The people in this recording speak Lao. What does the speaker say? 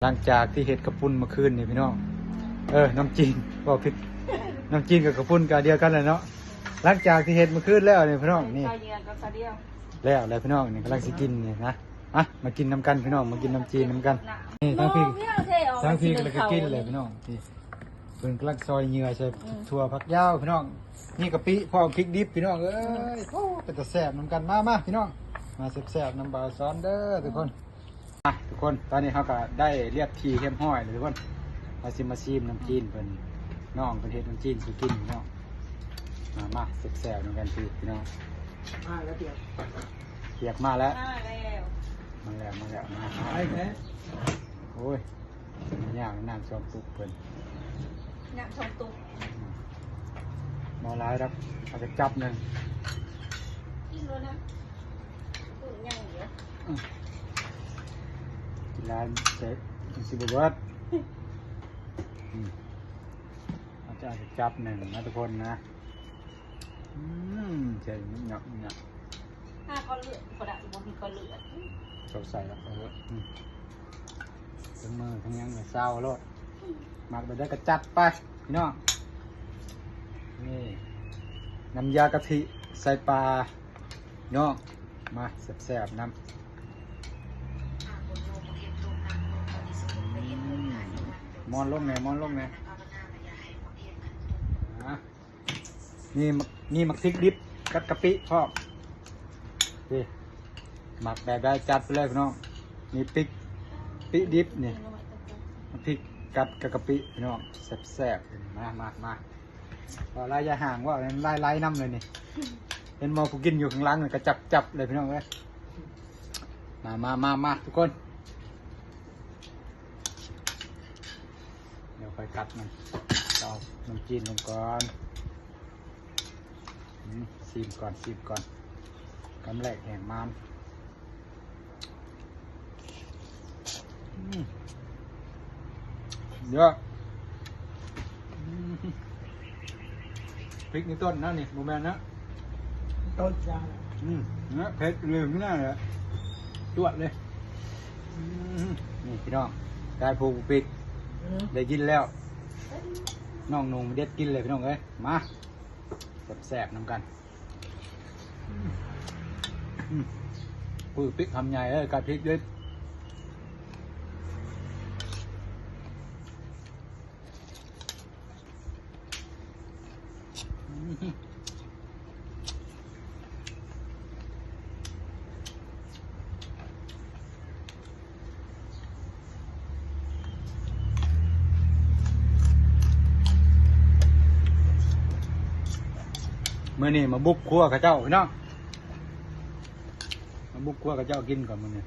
ຫຼັງຈາກທີ່ເຮັດເຂົ້າປຸ້ນເມື່ອຄືນນີ້ພີ່ນ້ອງ ເອີ ນ້ຳຈີນ ເວົ້າຜິດ ນ້ຳຈີນກັບເຂົ້າປຸ້ນກໍອັນດຽວກັນແຫຼະເນາະ. ຫຼັງຈາກທີ່ເຮັດເມື່ອຄືນແລ້ວນີ້ພີ່ນ້ອງ ນີ້ ເຂົ້າເຫຍື່ອກັບເຂົ້າດຽວ ແລ້ວແຫຼະພີ່ນ້ອງ ນີ້ກຳລັງຊິກິນນີ້ນະ. ມາ ມາກິນນຳກັນພີ່ນ້ອງ ມາກິນນ້ຳຈີນນຳກັນ. ນີ້ທາງພີ້ ທາງພີ້ກໍເລີຍກໍກິນແຫຼະພີ່ນ້ອງ. ນີ້ເພິ່ນກຳລັງຊອຍເຫຍື່ອໃສ່ ອືມ ຖົ່ວ ຜັກຍາວພີ່ນ້ອງ. ມີກະປິພ້ອມ ພິກດິບພີ່ນ້ອງເອີຍ. ໂອ້ ເປັນຕາແຊບນຳກັນ. ມາ ມາພີ່ນ້ອງ ມາແຊບໆນຳບ່າວສອນເດີທຸກຄົນ. ອ່ະ ທຸກຄົນ ຕອນນີ້ເຮົາກໍໄດ້ລຽບທີ່ຮຽບຮ້ອຍແລ້ວທຸກຄົນ. ເຮົາຊິມາຊີມນ້ຳຈີນເພິ່ນ ນ້ອງເພິ່ນເຮັດນ້ຳຈີນສູ່ກິນພີ່ນ້ອງ. ມາ ມາແຊບໆນຳກັນພີ່ນ້ອງ. ມາແລ້ວ ປຽກ ປຽກມາແລ້ວ ມາແລ້ວ ມາແລ້ວ ມາແລ້ວ ມາ ມາ. ໂອ້ຍ ຍາກ ນ້ຳຊ່ອງຕຸກເພິ່ນ ນ້ຳຊ່ອງຕຸກ ບໍ່ຫຼາຍດອກ ເອົາຈັກຈັບໜຶ່ງ. ກິນໂລດນະ ຕຸກຢ່າງດຽວ ອືມ ກິນຫຼາຍເສະ ມັນຊິບໍ່ເບິດ. ອືມ ເອົາຈັກ ເອົາຈັກຈັບໜຶ່ງນະທຸກຄົນນະ. ອືມ ໃສ່ຫຍັບໆ ຖ້າກໍເລືອດ ບໍ່ໄດ້ ບໍ່ມີກໍເລືອດ ເຈົ້າໃສ່ແລ້ວກໍເລືອດ. ອືມ ທັງມືທັງຫຍັງກໍເຊົາໂລດ ມັກແບບໃດກໍຈັດໄປພີ່ນ້ອງ. ນີ້ ນ້ຳຢາກະທິໃສ່ປາເນາະ. ມາແຊບໆນຳ. ອືມ ມອນລົງແດ່ ມອນລົງແດ່. ອ່າ ມີ ມີໝາກພິກດິບກັບກະປິພ້ອມ. ນີ້ ມັກແບບໃດຈັດໄປເລີຍພີ່ນ້ອງ. ມີພິກ ພິກດິບນີ້ ໝາກພິກກັດກັບກະປິພີ່ນ້ອງ ແຊບໆ. ມາ ມາ ມາ ເວົ້າຫຼາຍຢ່າຫ່າງ ເວົ້າຫຼາຍໆນຳເລີຍນີ້. ເຫັນໝໍຜູ້ກິນຢູ່ຂ້າງຫຼັງນີ້ກໍຈັບໆເລີຍພີ່ນ້ອງເອີຍ. ມາ ມາ ມາ ມາ ທຸກຄົນ. ດຽວຄ່ອຍກັດມັນ ເອົານ້ຳຈີນລົງກ່ອນ. ອືມ ຊີມກ່ອນ ຊີມກ່ອນ ຄຳແລກແຫງມານ. ອືມ ເຍອະ. ອືມ ພິກນີ້ຕົ້ນນະນີ້ ບໍ່ແມ່ນນະ ຕົ້ນຈ້າ. ອືມ ເຜັດເລີຍ ນີ້ແຫຼະ ຈວດເລີຍ. ອືມ ນີ້ພີ່ນ້ອງ ກາຍພູກພິກ ອືມ ໄດ້ກິນແລ້ວ ນ້ອງໜຸ່ງເດັດກິນເລີຍພີ່ນ້ອງເອີຍ. ມາ ແຊບໆນຳກັນ. ອືມ ອືມ ປືກພິກຄຳໃຫຍ່ເອີຍ ກັດພິກເດັດ. ອືມ ມື້ນີ້ມາບຸກຄົວເຂົາເຈົ້າພີ່ນ້ອງ ມາບຸກຄົວເຂົາເຈົ້າກິນກ່ອນມື້ນີ້.